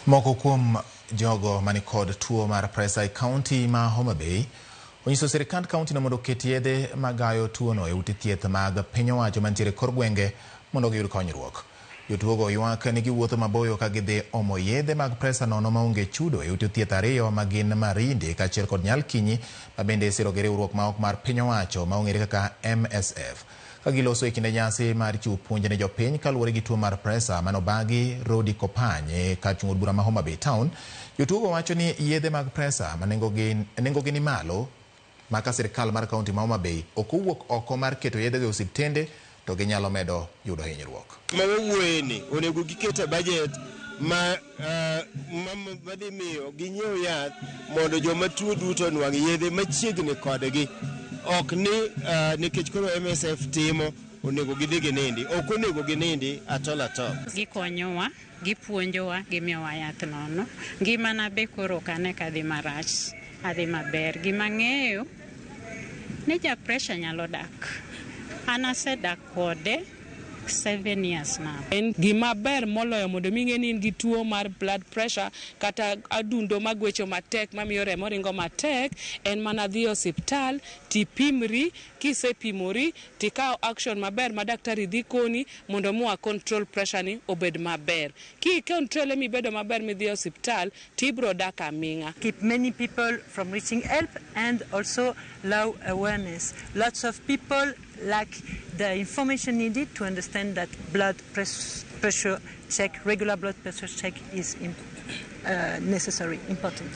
Moko kuom jogo manikod tuo mar presa e kaunti ma Homa Bay onyiso sirkand kaunti no mondo oket yedhe magayo tuono e ute thieth mag piny owacho mantiere kor gwenge mondo giyud konyruok. Jotuogo ywak ni giwuotho maboyo ka gidhi omo yedhe mag presa nono maonge chudo e ute thieth ariyo ma gin Marindi kaachiel kod Nyalkinyi ma bende isiro gi riwruok ma ok mar piny owacho ma ong'ere kaka MSF. Ka giloso e kinde nyasi mar chiwo puonj ne jopiny kaluwore gi tuo mar presa manobagi Rodi Kopany e kar chung' od bura ma Homa Bay Town, jotuogo wacho ni yedhe mag presa ma nengogi ni malo ma ka sirkal mar kaunti ma Homa Bay ok owuok oko mar keto yedhego e osiptende to ginyalo medo yudo hinyruok. Ma wawuoye ni onego giket e budget ma madhi miyo ginyiew yath mondo joma tuo duto onwang' yedhe machiegni kodgi. Ok ni nikech koro MSF timo onego gidhi ginindi. Ok onego ginindi at all at all. Gikonyowa, gipuonjowa, gimiyowa yath nono. Ngimana be koro ok ane ka dhi marach, adhi maber. Gima ang'eyo ni ja pressure nyalo dak. An asedak kode 7 years now. En gima ber moloyo mondo mi ing'e ni in gi tuo mar blood pressure kata adundo magwecho matek mamiyo remo ringo matek en mana dhi e osiptal tipimri. Kisepimori tikaw action maber ma daktari dhi koni mondo mi wa control pressure ni obed maber. Ki control mibedo maber midhi e osiptal tibro dak aming'a. Keep many people from reaching help and also low awareness. Lots of people lack the information needed to understand that blood pressure check, regular blood pressure check is necessary, important.